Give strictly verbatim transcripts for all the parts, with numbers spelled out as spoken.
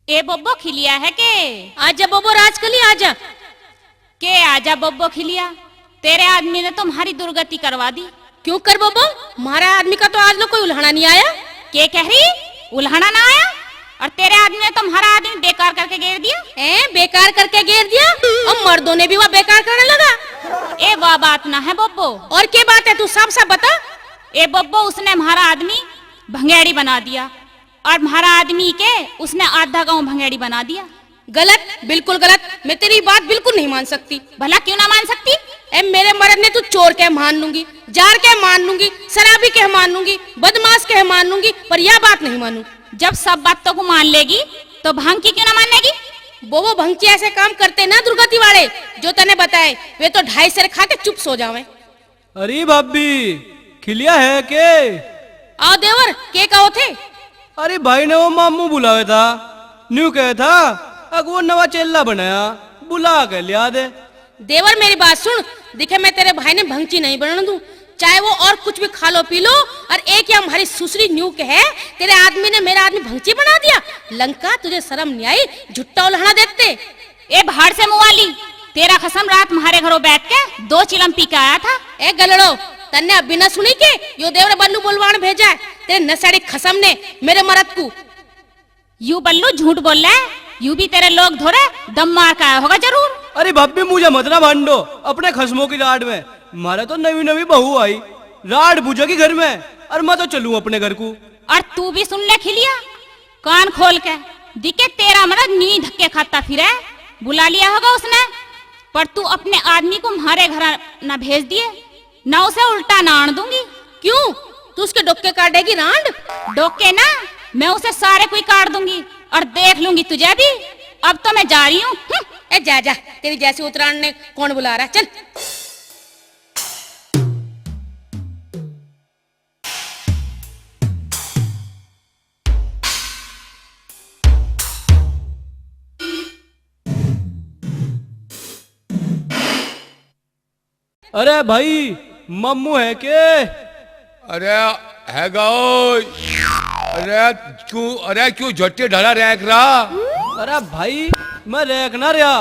ए बोबो खिलिया है के? आजा बोबो राजकली, आजा। के आजा बोबो खिलिया, तेरे आदमी ने तो म्हारी दुर्गति करवा दी। क्यों कर बोबो, म्हारा आदमी का तो आज लो कोई उल्हाना नहीं आया। के कह रही, उल्हाना ना आया? और तेरे आदमी ने तो म्हारा आदमी बेकार करके गेर दिया। ए, बेकार करके गेर दिया? और मर्दों ने भी वह बेकार करने लगा। ए, वह बात ना है बोबो। और के बात है, तू साफ साफ बता। ए बोबो, उसने म्हारा आदमी भंगेड़ी बना दिया और म्हारा आदमी के उसने आधा गांव भंगेड़ी बना दिया। गलत, बिल्कुल गलत। मैं तेरी बात बिल्कुल नहीं मान सकती। भला क्यों ना मान सकती? ए, मेरे मर्द ने तू चोर कह मान लूंगी, जार कह मान लूंगी, शराबी कह मान लूंगी, बदमाश कह मान लूंगी, पर यह बात नहीं मानू। जब सब बातों को मान लेगी तो भंग की क्यों ना मानेगी? वो, वो भंगची ऐसे काम करते ना दुर्गति वाले, जो तने बताए, वे तो ढाई सिर खा के चुप सो जावे। अरे भाभी, खिलिया है के? आओ देवर, के कहो थे? अरे भाई ने वो मामू बुलावे था, न्यू कहे था, अग वो नवा चेला बनाया, बुला के लिया दे। देवर मेरी बात सुन, दिखे मैं तेरे भाई ने भंगची नहीं बनने दूं, चाहे वो और कुछ भी खा लो पी लो, और एक या हमारी सुसरी न्यू कहे, तेरे आदमी ने मेरा आदमी भंगची बना दिया। लंका, तुझे शर्म नहीं आई, झुट्टा उल्हाना देखते। ए भाड़ से मुआली, तेरा खसम रात म्हारे घरों बैठ के दो चिलम पी के आया था। ए गलड़ो, तन्ने अभी ना सुनी के यो देवर बल्लू बोलवान भेजा है, तेरे नशेड़ी खसम ने मेरे मरद को। यू बल्लू झूठ बोल रहा है, यू भी तेरे लोग धोरे दम मार के आया होगा जरूर। अरे भाभी, मुझे मत ना भांडो अपने खसमों की राड में। म्हारे तो नवी नवी बहू आई, राड बुझेगी घर में, और मैं तो चलूं अपने घर को। और तू भी सुन ले खिलिया, कान खोल के, दिखे तेरा मरद न्यू ही धक्के खाता फिरे, बुला लिया होगा उसने, पर तू अपने आदमी को म्हारे घर ना भेज दिए, ना उसे उल्टा ना आन दूंगी। क्यों? तू उसके डोके काटेगी रांड? डोके ना, मैं उसे सारे को ही काट दूंगी और देख लूंगी तुझे भी। अब तो मैं जा रही हूँ। हम्म। ए जा जा, तेरी जैसी उतरान ने कौन बुला रहा, चल। अरे भाई, मामू है के? अरे, हैगा ओए। अरे, क्यों, अरे, क्यों झट्टे ढाला रैक रहा? अरे भाई, मैं रैक ना रहा।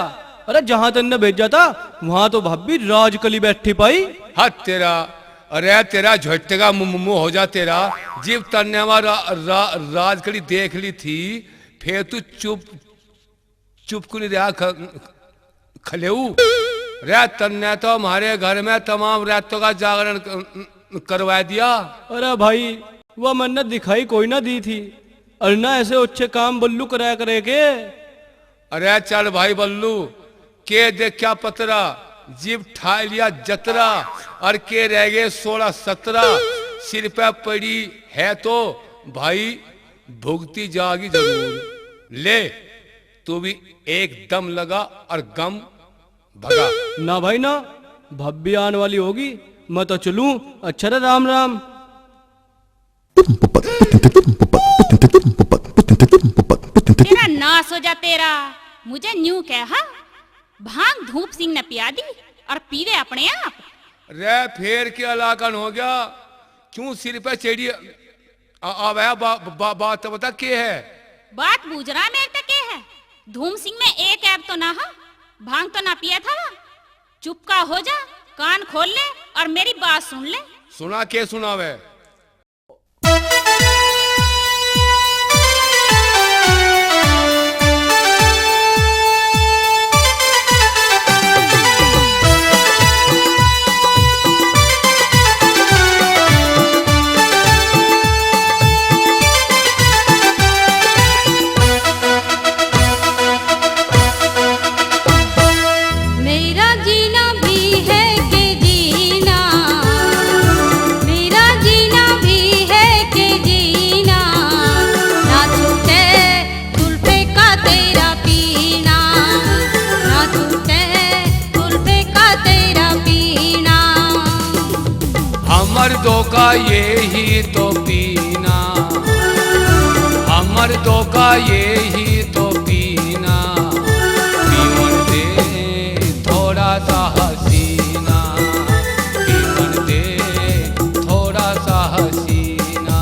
अरे, जहां तन्ने भेजा था, वहां तो भाभी राजकली बैठी पाई। हद तेरा, अरे, तेरा झट्टे का मु-, मु-, मुंह हो जा तेरा। जीव तन्ने वा रा-, रा-, राजकली देख ली थी, फिर तू चुप चुप क्यों नहीं रहा ख-, खलेऊ? रे, तन्ने तो हमारे घर में तमाम रातों का जागरण क-, करवा दिया। अरे भाई, वह मन्ने दिखाई कोई ना दी थी, और ना ऐसे अच्छे काम बल्लू कराया करे के। अरे चल भाई बल्लू, के देखा पतरा, जीप ठा लिया जतरा, और के रह गए सोलह सतरा, सिर पे पड़ी है तो भाई भुगती जागी जरूर। ले, तू भी एक दम लगा और गम भगा। ना भाई ना, भाभी आने वाली होगी, मैं तो चलूं। अच्छा रे, राम राम। तेरा नाश हो जा तेरा। मुझे न्यू कह, हाँ? भांग धूप सिंह ने पिया दी और पीवे अपने आप। रे, फेर के अलाकन हो गया, क्यों सिर पे चढ़ी आ, आवे बा, बा, बात तो बता के है? बात बूझ रहा मेरे ते के है? धूम सिंह में एक ऐब तो ना हो, भांग तो ना पिया था वो। चुप का हो जा, कान खोल ले और मेरी बात सुन ले। सुना के सुनावे? मेरा जीना भी है के जीना, मेरा जीना भी है के जीना, ना छूटे जुल्फे का तेरा पीना, ना छूटे जुल्फे का तेरा पीना। हमर दो का यही तो पीना, हमर दो का यही तो पीना, पीवन दे थोड़ा सा हसीना, पीवन दे थोड़ा सा हसीना।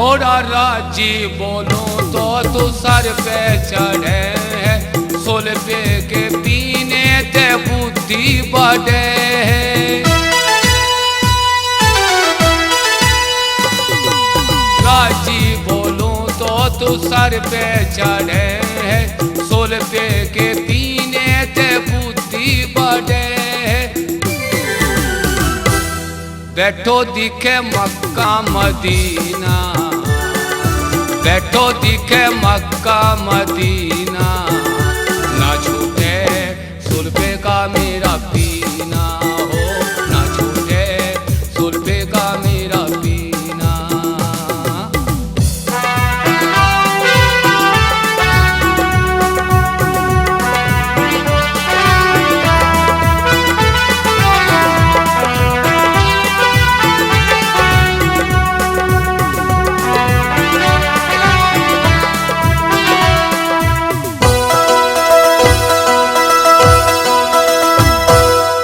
थोड़ा राजी बोलूं तो तू सर पे चढ़े है, सुल्फे के पीने ते बुद्धि बढ़े है। राजी बोलूं तो तू सर पे चढ़े है, सुल्फे के पीने ते बुद्धि बढ़े है। बैठो दिखे मक्का मदीना, बैठो दिखे मक्का मदीना, ना छूटे सुल्फे का मेरा पीना हो, ना छूटे सुल्फे का मेरा पीना।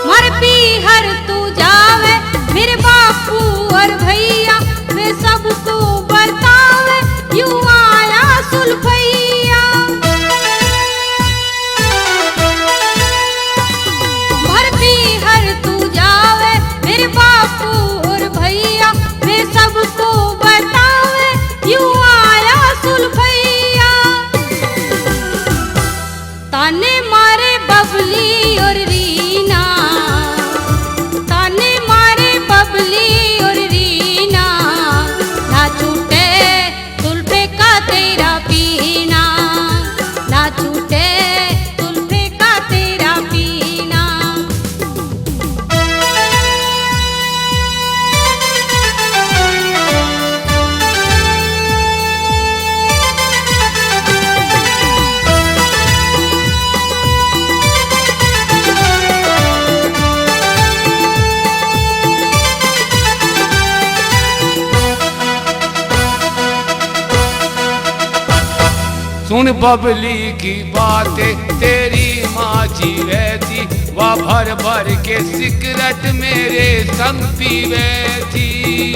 मर पीहर तू जावे, मेरे बापू और भैया, वे सबको बतावे, यू आया सुल्फैया। मर पीहर तू जावे, मेरे बापू और भैया, वे सबको बतावे, यू आया सुल्फैया। ताने मारे बबली और रीना, ताने मारे बबली और रीना, ना छूटे सुल्फे का तेरा पीना, ना छूटे सुल्फे का तेरा पीना। सुन बबली की बातें, तेरी माँ जीवे थी, वह भर भर के सिगरेट मेरे संग पीवे थी।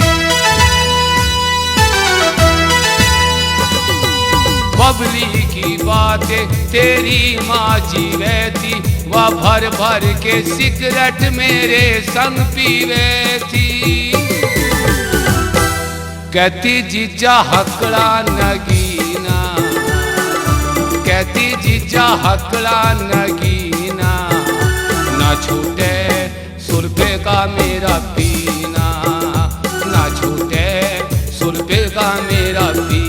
बबली की बातें, तेरी माँ जीवे थी, वह भर भर के सिगरेट मेरे संग पीवे थी। कहती जीजा हकड़ा नगीना, कहती जीजा हकड़ा नगीना, ना छूटे सुल्फे का मेरा पीना, ना छूटे सुल्फे का मेरा पीना।